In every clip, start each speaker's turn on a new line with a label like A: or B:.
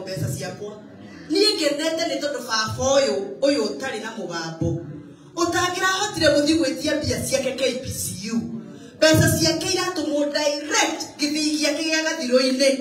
A: mbeca ciakwa. Niĩ ngenete nĩ tondũ baba ũyũ ũyũ ũtarĩ na mũgambo ũtangĩrahotire gũthiĩ gwĩtia mbia ciake KPCU, mbeca ciake iratũmwo direct gĩthii gĩake gĩa gathirũ-inĩ,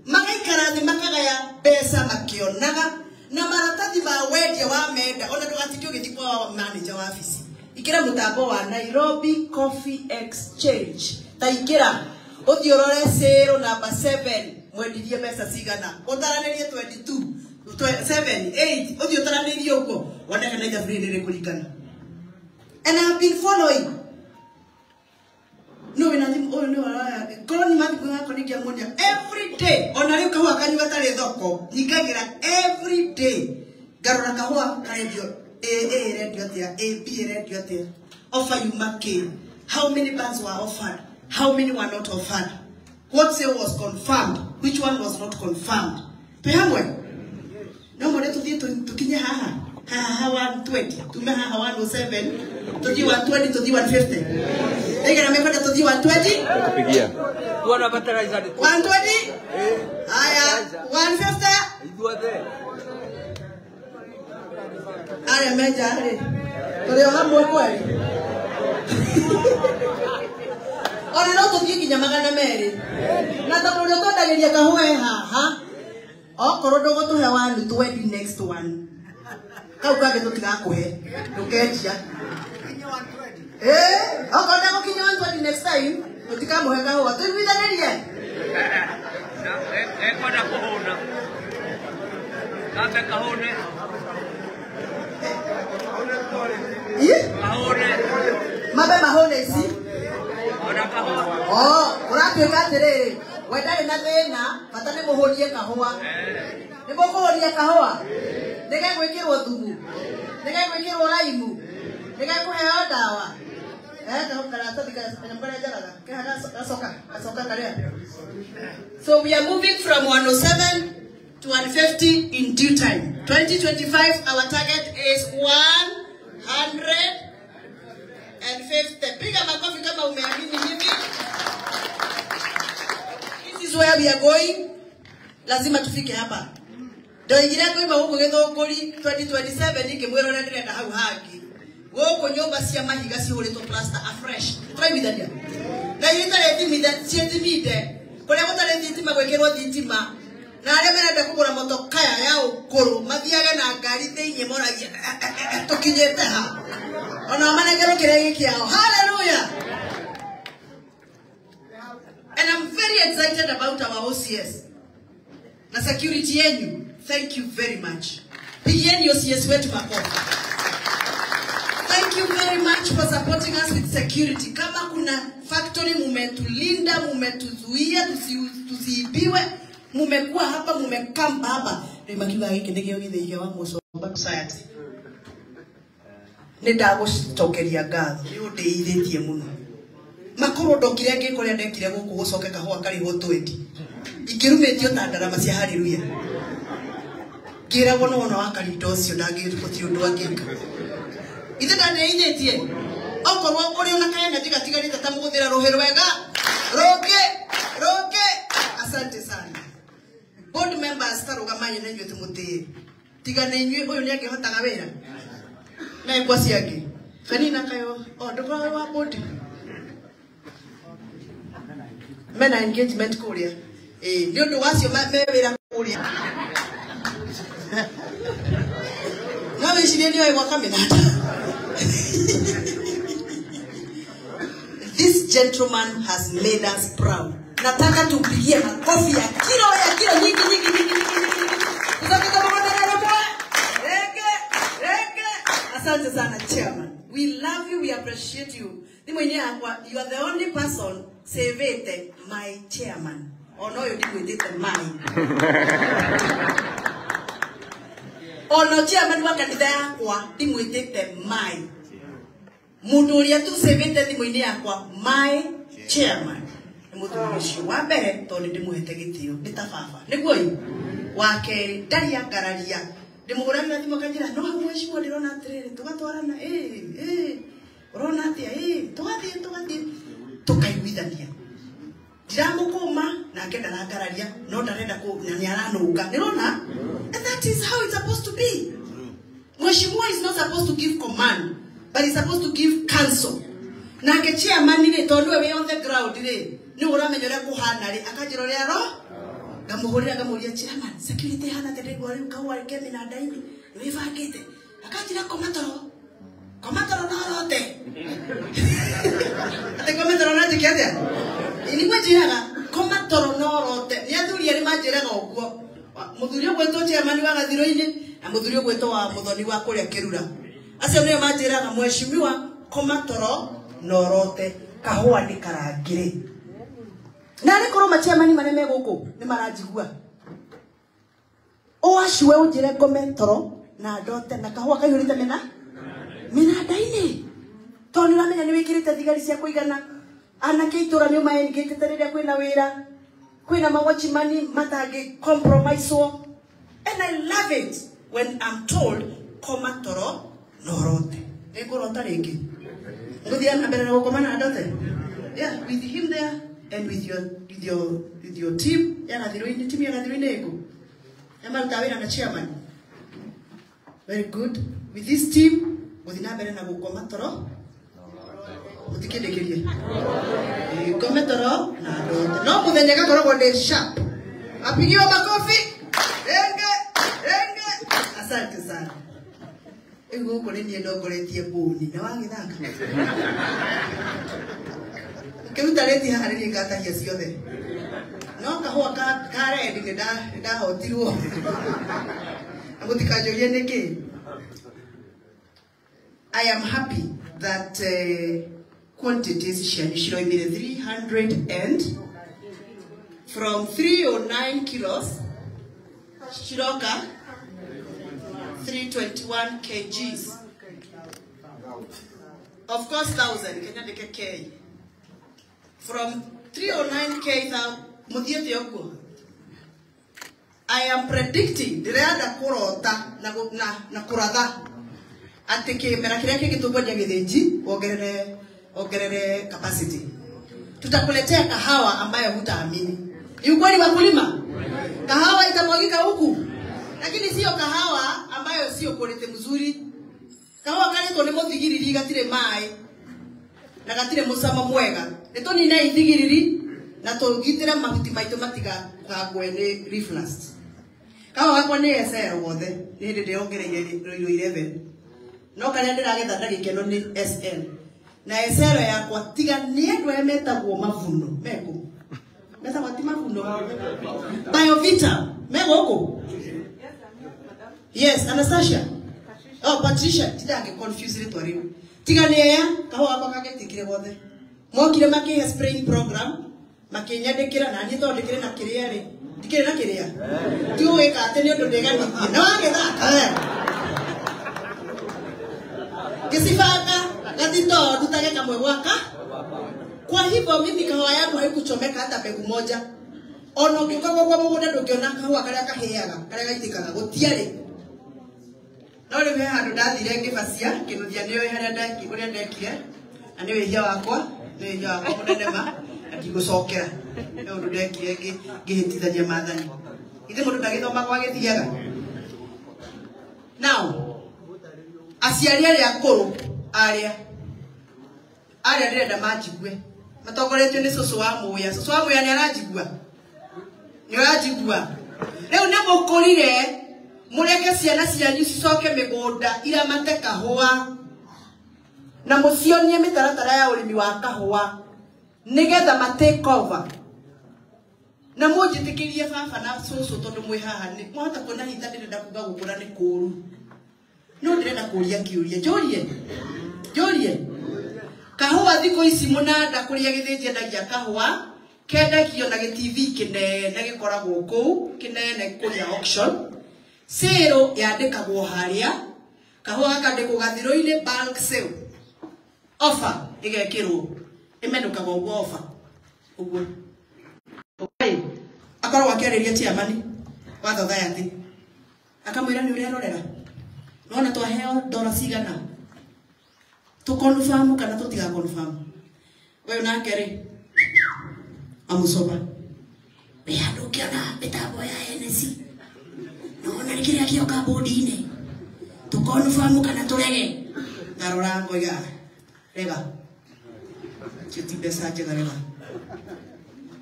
A: magaikara thĩ makagaya mbeca makĩonaga na maratathi ma wendia wa menda, ona ndũgatinde ũgĩthiĩ kwa manager wa wabici. Ingĩra mũtambo wa Nairobi Coffee Exchange, ta ingĩra ũthiĩ ũrore sale number 7 mwendirie mbeca cigana, ũtaranĩrie 22 7 8 ũthiĩ ũtaranĩrie ũguo wone kana ithabu rĩrĩ rĩkũringana. And I have been following. No wĩna thimũ ũyũ nĩ waroya korwo nĩ mathimũ yakwa nĩngĩamuonia every day. Ona rĩu kahũa kanyu gatarĩ thoko nyingagĩra every day ngarora kahũa karendio A ĩrendio atĩa, A B ĩrendio atĩa, offer yuma kĩ, how many bags were offered, how many were not offered, what sale was confirmed, which one was not confirmed. Twĩ hamwe no mwende tũthiĩ tũkinye haha haha 120 tume haha 107 tũthiĩ 120 tũthiĩ 150. Igana mekwenda tũthiĩ 120
B: Kupigia.
C: Tuona fertilizer ni
A: 120 haya 150
C: ithuothe.
A: Arĩa menja rĩ tũrĩ o hamwe kweri. Ona no tũthiĩ nginya 200 na tondũ ũrĩa ũtwendagĩria kahũa e haha, okorwo ndũgũtũhe 120 next one kau kangĩ tũtigakũhe ndũkenjia. Okorwo ndegũkinya 120 next time tũtikamũhe kahũa, tũiguithanĩrie.
C: Ekwenda kũhũna. Kambe kahũne. Kahũne.
A: Mambe mahũne ici.
C: Ona kahũa.
A: Oh, ũratuĩka atĩrĩrĩ, we ndarĩ na thĩna, bata nĩ mũhũrie kahũa. Nĩ mũkũhũria kahũa? Nĩ gegwĩkĩrwo thumu? Nĩ gegwĩkĩrwo raimu? Nĩ gekũheo ndawa? Karatathi kanyamũ karĩa njaraga, keha gacoka, gacoka karĩa. So we are moving from 107 to 150 in due time. 2025, our target is 150. Piga makofi kama umeamini hivi. This is where we are going. Lazima tufike hapa. Ndoigire kuima gũkũ Gĩthũngũri 2027 ngĩmwĩra ũrĩa ndĩrenda hau hangĩ. Gũkũ nyũmba cia mahiga cihũrĩtwo plaster afresh. Tũraiguithania. Na iria itarĩ thimithe ciĩthimite kũrĩa gũtarĩ thitima gwĩkĩrwo thitima, na arĩa marenda kũgũra motokaya ya ũkũrũ mathiage na ngari thĩinĩ moragie tũkinyĩte ha, ona manengerwo kĩrĩa gĩ kĩao. Hallelujah. And I'm very excited about our OCS na security yenyu. Thank you very much. Pigieni OCS wetu makofi. Thank you very much for supporting us with security. Kama kuna factory mumetulinda, mumetuzuia tusiibiwe, mumekuwa hapa, mumekamba hapa. Rĩu makiuga gĩkĩ nĩkĩo gĩthĩi kĩa Wamũcomba Society. Nĩ ndagũcokeria ngatho, nĩ ũndĩithĩtie mũno. Makorwo ndokire ngĩka ũrĩa ndekire gũkũ gũcoke kahũa karĩhwo 20. Ingĩrumĩtio ta ndarama cia hallelujah. Ngĩragwo nĩ wona wa karinda ũcio ndangĩgũtirĩ ũndũ angĩka. Ithe ndandeithĩtie. Okorwo ũrĩ ona kaena ndigatigarĩte ta mũgũthĩra rũhĩ rwega. Rũngĩ, rũngĩ. Asante sana. Board members tarũgamai na inyuĩ tũmũtĩe. Tiga na inyuĩ ũyũ nĩ angĩhotaga wĩra. Na ikwa ciangĩ. Fenina kayo, o ndũkoragwo wa board. Mena engagement kũrĩa. Nĩ ũndũ wacio me wĩra kũrĩa. No wĩcirie nĩoĩ gwaka mĩnanda. This gentleman has made us proud. Nataka tumpigie makofi ya kilo nyingi nyingi nyingi nyingi. Rege. Asante sana chairman. We love you, we appreciate you. Ni mwenyewe you are the only person sevete my chairman. Ono yo ndikwĩtĩte my. Ono chairman wa kanitha yakwa ndimwĩtĩte my. Mũndũ ũrĩa tu sevete thimũ-inĩ yakwa my chairman. Nĩ mũthuri ũcio wa mbere tondũ nĩ ndĩmũhete gĩtĩo nĩ ta baba. Nĩguo ĩ? Wa kerĩ ndarĩ angararia. Ndĩmũhũragĩra thimũ akanjĩra no hau mheshimiwa ndĩrona atĩrĩrĩ tũgatwarana ũrona atĩa tũgathiĩ tũkaiguithania. Ndiramũkũma Nake ndarangararia no ndarenda ku na nĩaranũnga. Nĩũrona? And that is how it's supposed to be. Mheshimiwa is not supposed to give command, but he's supposed to give counsel. Nake chairman rĩ, tondũ we on the ground rĩ, nĩ ũramenya ũrĩa kũhana rĩ, akanjĩra ũrĩa aro ngamũhũrĩra ngamũria chairman, security hana atĩa ndĩraigua rĩu kahũa ke mĩnanda-inĩ, nĩ wĩbangĩte? Akanjĩra koma toro. Koma toro no ũrote. Atĩ koma toro no njĩke atĩa? Nĩguo njĩraga koma toro no ũrote. Nĩ athuri arĩa manjĩraga ũguo. Mũthuri ũgwĩtwo chairman wa Gathirũ-inĩ na mũthuri ũgwĩtwo wa Mũthoni wa kũrĩa Kĩrura. Acio nĩo manjĩraga mheshimiwa koma toro no ũrote, kahũa nĩ karangĩrĩ. Na arĩ korwo machairman marĩa me gũkũ nĩ maranjigua. Ũaciwe ũnjĩre ngome toro na ndote na kahũa kaihũrĩte mĩna mĩnanda-inĩ. Tondũ nĩ ũramenya nĩ wĩkĩrĩte thigari cia kũigana. Anake itũra nĩ ũmaengĩtĩte rĩrĩa kwĩna wĩra. Kwĩna mawatchman matangĩ compromise-wo. And I love it when I'm told koma toro no ũrote. Nĩngũrota rĩngĩ. Ngũthiĩ na mbere na gũkoma na ndote. Yeah, with him there and with your team ya Gathirũ-inĩ, team ya Gathirũ-inĩ ĩkũ? Ya marutaga wĩra na chairman. Very good. With this team, gũthiĩ na mbere na gũkoma toro. Mũtikĩndĩkĩrie. Ngome toro na ndote. No mũthenya gakoragwo ndĩ sharp. Apigiwe makofi. Renge, renge. Asante sana. Rĩu gũkũ nĩ niĩ ndongoretie mbũni na wagĩthaka. Ũkĩruta rĩti haha nĩ niĩ ngatahia ciothe. No kahũa ka rendi nĩ ndahotirwo. Na mũtikanjũrie nĩkĩ. I am happy that quantities cianyu ciroimire 300 and from 309 kilos ciroka 321 kgs. Of course, 1,000. Kenya ndike K. From 309 K muthiete ũguo. I am predicting ndĩrenda kũrota na kũratha atĩ kĩmera kĩrĩa kĩngĩ tũkwendia gĩthĩnji wongerere capacity. Tutakuletea kahawa ambayo hutaamini. Ni ukweli wakulima? Kahawa itamwagika huku. Lakini sio kahawa ambayo sio quality mzuri. Kahawa karetwo nĩ mũthigiriri gatirĩ maĩ na gatirĩ mũcamo mwega. Nĩ tũnine ithigiriri na tũgitĩre mahuti maitũ matigakagwe nĩ reflux. Kahawa gakwa nĩ SL wothe, nĩ hĩndĩ ndĩrongereire Ruiru 11. No karĩa ndĩragetha ndagĩka ĩno nĩ SL. Na SL yakwa tiga nĩ andũ arĩa metagwo mavuno mekũ. Metagwo ti mavuno. Biovita megũkũ. Yes, Anastasia. Oh, Patricia, tidake confuse rĩtwa rĩu. Tiga nĩ aya kahũa gakwa kagetikire gothe. Mokire makĩhe spraying program, makĩnyandĩkĩra na niĩ tondũ ndĩkĩrĩ na kĩrĩa rĩ. Ndikĩrĩ na kĩrĩa. Ti ũgĩka atĩ nĩ ũndũ ndĩganithie. Na wagĩthaka we. Ngĩcibanga gathitoo ndutage kamwe gwaka. Kwa hivyo mimi kahawa yangu haikuchomeka hata mbegu moja. Ona ũngĩũka gwakwa mũgũnda ndũngĩona kahũa karĩa kahĩaga, karĩa gaitĩkaga, gũtiarĩ. No rĩu he handũ ndathire ngĩbacia, ngĩnuthia nĩũĩ harĩa ũrĩa ndekire, na nĩ wĩhia wakwa, nĩ wĩhia wakwa mũnene ma, na ndigũcokera. Nĩ ũndũ ndekire ngĩhĩtithania maathani. Ithe mũndũ ndagĩthomaga agĩthiaga. Now, aciari arĩa akũrũ, arĩa ndĩrenda manjigue, matongoretio nĩ cũcũ wa Mũya. Cũcũ wa Mũya nĩ aranjigua? Nĩ ũranjigua? Rĩu nĩ mũkũrire, mũreke ciana cianyu cicoke mĩgũnda iramate kahũa na mũcionie mĩtaratara ya ũrĩmi wa kahũa nĩgetha ma take over. Na mũnjĩtĩkĩrie baba na cũcũ tondũ mwĩ haha nĩ mwahota kuona hita ndĩrenda kuga gũkũra nĩ kũũru. No ndĩrenda kũũria kĩũria. Njũrie? Njũrie? Kahũa thikũ ici mũnanda kũrĩa gĩthĩnji endagia kahũa kendagio na gĩ-TV kĩnene gĩkoragwo kũu kĩnene kũrĩa auction. Sale yandĩkagwo harĩa kahũa gakandĩkwo Gathirũ-inĩ bulk sale. Offer ĩgekĩrwo ĩmenũkagwo ũguo offer ũguo. Akoragwo akĩarĩria chairman wa society akamwĩra nĩ ũrerorera nona twaheo ndora cigana tũkonfamu kana tũtigakonfamu. Ũyũ nake rĩ amusoma Wĩ handũ ũngĩona mĩtambo ya NSC. Nĩwona nĩ kĩrĩa kĩoka bũndi-inĩ. Tũkonubamu kana tũrege. Ngarora ngoiga rega. Icio ti mbeca njega rega.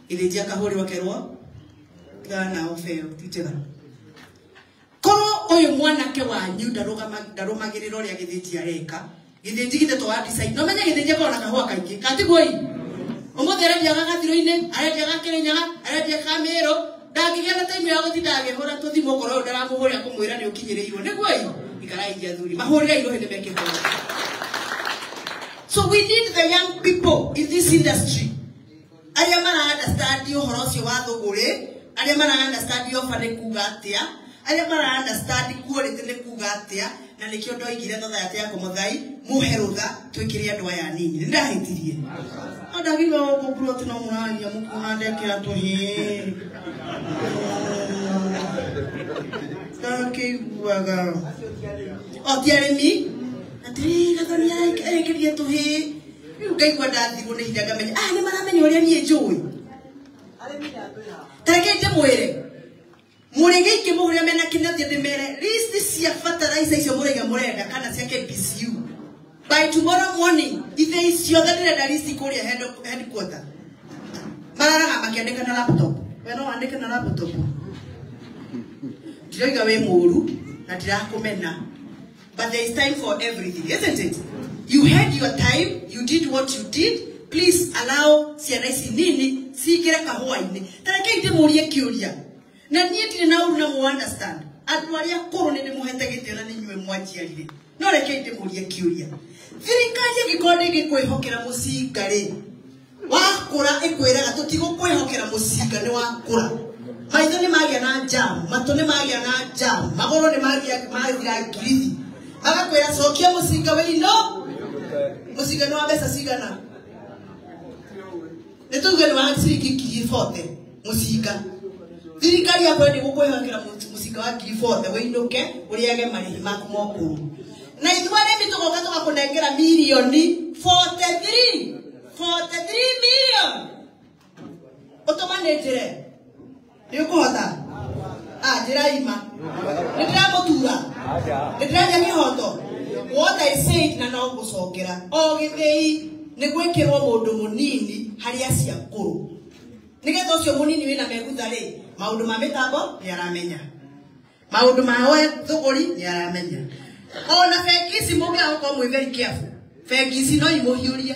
A: Gĩthĩnji akahũrĩrwo kerwo tigana nao beo ti njega. Korwo ũyũ mwanake wanyu ndarũmagĩrĩra ũrĩa gĩthĩnji areka. Gĩthĩnji githĩ to wa decide. No menye gĩthĩnji akorwo na kahũa kaingĩ. Katiguo ii? Ũmũthĩ arendia gagathirũ-inĩ, arendia gakĩrĩnyaga, arendia kamĩrũ. Ndangĩgĩa na time ya gũtinda akĩhũra tũthimũ okorwo ũyũ ndaramũhũrĩra kũmwĩra nĩ ũkinyĩrĩirwo. Nĩguo ii? Ikarai athuri. Mahũrĩre irũhĩ nĩ mekĩhũra. So we need the young people in this industry. Arĩa mara understand ũhoro ũcio wa thũgũrĩ, arĩa mara understand offer nĩ kuga atĩa, arĩa mara understand quality nĩ kuga atĩa, na nĩkĩo ndoigire Thathaya ya Kũmũthai, mũhe rũtha twĩkĩre andũ aya nini. Nĩ ndahĩtirie. No ndagiga gũkũ plot no mũraria mũkuona ndekĩra tũhĩĩ. Ndakĩiguaga. O ti arĩmi. Atĩrĩ Gathoni arekĩria tũhĩĩ. Rĩu ngaigua ndathirwo nĩ hinya ngamenya, ah nĩ maramenya ũrĩa niĩ njũĩ. Ta reke ndĩmwĩre. Mũrĩgĩingĩ mũrĩa mena kĩnathia ndĩmere list cia fertilizer icio mũraiga mũrenda kana cia KPCU. By tomorrow morning, ithei ciothe ndĩrenda list kũrĩa headquarter. Mararaga makĩandĩka na laptop. We no wandĩke na laptop. Ndiroiga wĩ mũũru na ndirakũmena. But there is time for everything, isn't it? You had your time, you did what you did. Please allow ciana ici nini cingĩre kahũa-inĩ. Ta reke ndĩmũrie kĩũria. Na niĩ ndirĩ na ũru na mũ understand. Andũ arĩa akũrũ nĩ ndĩmũhete gĩtĩo na nĩ inyuĩ mwanjiarire. No reke ndĩmũrie kĩũria. Thirikari ĩngĩkorwo ndĩngĩkwĩhokera mũcinga rĩ, wakũra ĩkwĩraga tũtigũkwĩhokera mũcinga nĩ wakũra. Maitho nĩ magĩa na jam, matũ nĩ magĩa na jam, magũrũ nĩ magĩa mathira ngirithi. Magakwĩra cokia mũcinga wĩino. Mũcinga nĩ wa mbeca cigana? Nĩ tuge nĩ wa ciringi ngiri 40 mũcinga. Thirikari yakwa nĩ gũkwĩhokera mũcinga wa ngiri 40 wĩinũke ũrĩage marĩhi maku ma ũkũrũ. Na ithuĩ arĩmi tũgoka tũgakũnengera mirioni 43 million. Ũtũmanĩnjĩre. Nĩ ũkũhota? Ah, njĩra ima. Nĩ ndĩramũtura. Nĩ ndĩraria kĩhoto. What I said na no ngũcokera. O gĩthĩi nĩ gwĩkĩrwo mũndũ mũnini harĩ acio akũrũ. Nĩgetha ũcio mũnini wĩna megutha rĩ, maũndũ ma mĩtambo nĩ aramenya. Maũndũ ma thũgũri nĩ aramenya. Ona bengi ici mũngĩaga gũkorwo mwĩ very careful. Bengi ici no imũhiũrie.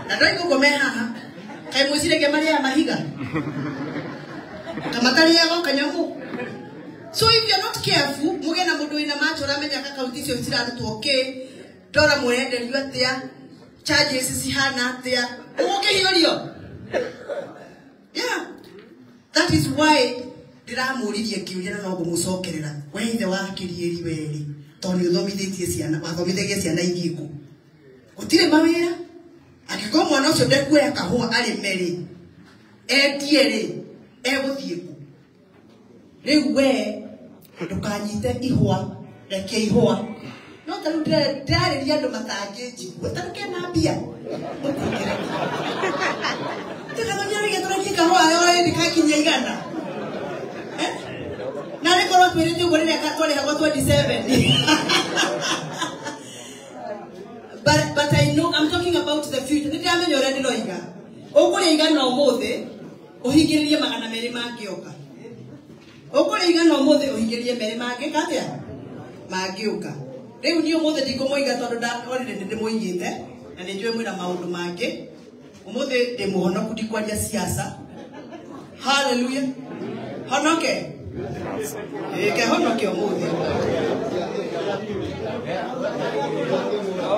A: Na ndoiga ũguo me haha. Kaĩ mwĩciragia marĩaga mahiga? Kamatarĩaga o kanyamũ. So if you're not careful, mũgĩe na mũndũ wĩna macho ũramenya akaunti icio cirarutwo kĩ, ndora mũrenderio atĩa, charges cihana atĩa, ũgũkĩhiũrio. Yeah. That is why ndiramũririe kĩũria na no ngũmũcokerera. We ithe wa Kĩriĩri werĩ, tondũ nĩ ũthomithĩtie ciana, wathomithagia ciana ithiĩ kũ? Gũtirĩ mawĩra. Angĩkorwo mwana ũcio ndekuoya kahũa arĩme rĩ, endie rĩ, egũthiĩ kũ? Rĩu we ndũkanyite ihũa, reke ihũa. No ta rĩu ndĩrarĩria andũ matangĩnjigua, ta rĩu kena mbia. Tũgathonia rĩngĩ tũrekie kahũa already kakinyia igana. Na nĩ korwo twĩrĩte ũguo rĩrĩa twarĩhagwo 27. But I know I'm talking about the future. Nĩ ndĩramenya ũrĩa ndĩroiga. Ũkũrĩa igana ũmũthĩ, ũhingĩrĩrie 200 mangĩũka. Ũkũrĩa igana ũmũthĩ ũhingĩrĩrie 2 mangĩka atĩa? Mangĩũka. Rĩu niĩ ũmũthĩ ndikũmũiga tondũ already nĩ ndĩmũigĩte na nĩ njũĩ mwĩna maũndũ mangĩ. Ũmũthĩ ndĩ mũhonoku ndikwaria siasa. Hallelujah. Honoke. Ĩĩ honoke ũmũthĩ.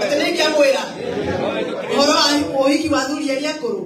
A: Atĩ nĩ ngĩamwĩra ũhoro wa ũhiki wa athuri arĩa akũrũ.